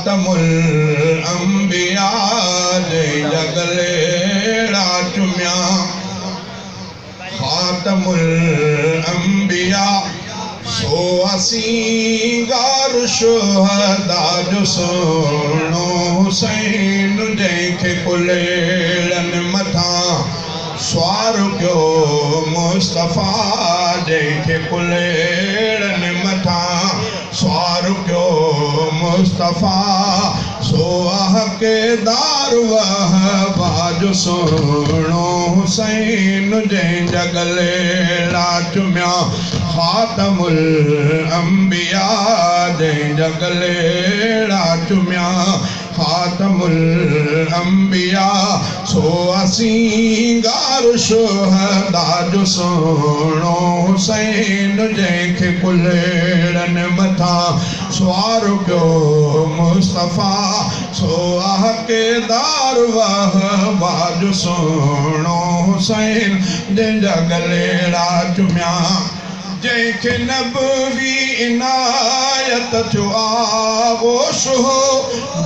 खातमुल अंबिया जंहिंजा गलेड़ा चुमिया। खातमुल अंबिया सो सिंगार शुहदा जो सुहिणो हुसैन जंहिंखे कुलेड़नि मथां सुवार कयो मुस्तफ़ा जंहिंखे कुलेड़नि मथां सुवार कयो मुस्तफ़ा सो हक़दार वहबा जो सुहिणो हुसैन जंहिंजा गलेड़ा चुमिया। खातमुल अंबिया जंहिंजा गलेड़ा चुमिया। खातमुल अंबिया सो सिंगार शुहदा जो सुहिणो हुसैन जंहिंखे कुलेड़नि मथां सुवार कयो मुस्तफ़ा सो हक़दार वहबा जो सुहिणो हुसैन जंहिंजा गलेड़ा चुमिया। जंहिंखे नबवी इनायत थियो आगोश हो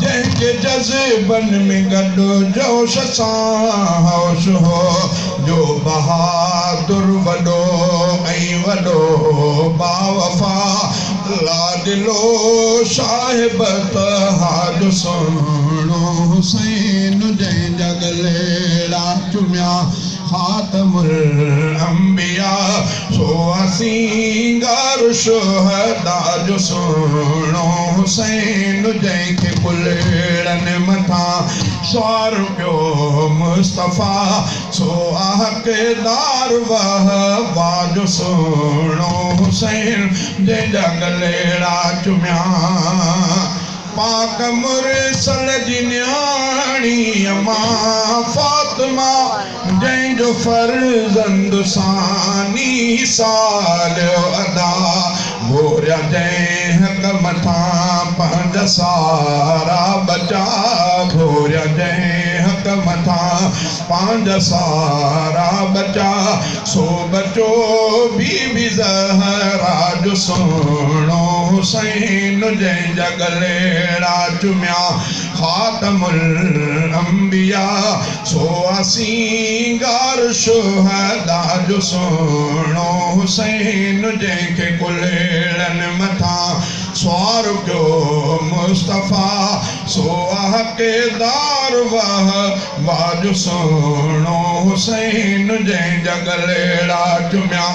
जंहिंजे जज़्बनि में गॾु जोश सां होश हो जो बहादुर वॾो ऐं वॾो बावफ़ा लाॾिलो साहिब तहा जो सुहिणो हुसैन जंहिंजा गलेड़ा चुमिया। खातमुल अंबिया सो सिंगार शुहदा जो सुहिणो हुसैन जंहिंखे कुलेड़नि मथां सुवार कयो मुस्तफ़ा सो हक़दार वहबा जो सुहिणो हुसैन जंहिंजा गलेड़ा चुमिया। पाक मुरसल जी नियाणी अमां फातिमा जंहिंजो फर्ज़ंद सानी साल अदा घोरिया जंहिं हक़ मथां पंहिंजा सारा बचा घोरिया जंहिं हक़ मथां पंहिंजा सारा बचा सो बचो बीबी ज़हरा जो सुहिणो हुसैन जंहिंजा गलेड़ा चुमिया। खातमुल अंबिया सो सिंगार शुहदा जो सुहिणो हुसैन जंहिंखे कुलेड़नि मथां सुवार कयो मुस्तफ़ा सो हक़दार वहबा जो सुहिणो हुसैन जंहिंजा गलेड़ा चुमिया।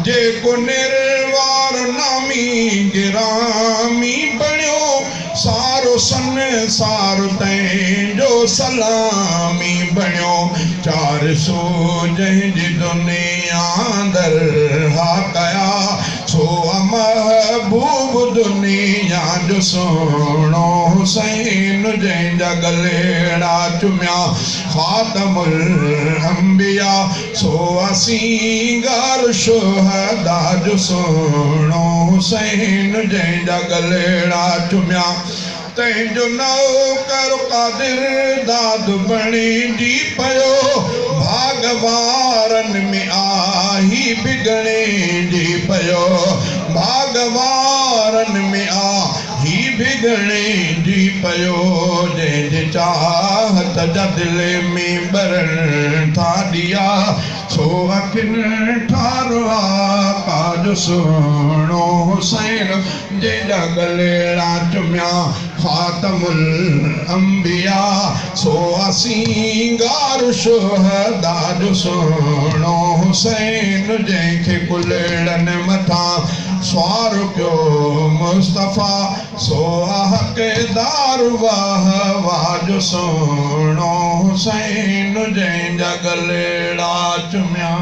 जेको निर्वार नामी गिरामी बणियो सारो संसार तंहिंजो सलामी बणियो। 400 जंहिंजी दुनिया अंदरि हा कया सो महबूब दुनिया जो सुहिणो हुसैन जंहिंजा गलेड़ा चुमिया। खातमुल अंबिया सो सिंगार शुहदा जो सुहिणो हुसैन जंहिंजा गलेड़ा चुमिया। तंहिंजो नौकर क़ादिर दाद बणिजी पियो भागवारनि में आही बिगड़िजी पियो भागवारनि में आही बिगड़िजी पियो। जंहिंजी चाहत जा दिलि में ॿरनि था ॾिया सो अखियुनि ठारो आका जो सुहिणो हुसैन जंहिंजा गलेड़ा चुमिया। खातमुल अंबिया सो सिंगार शुहदा जो सुहिणो हुसैन जंहिंखे कुलेड़नि मथां सुवार कयो मुस्तफ़ा सो हक़दार वहबा जो सुहिणो हुसैन जंहिंजा गलेड़ा चुमिया।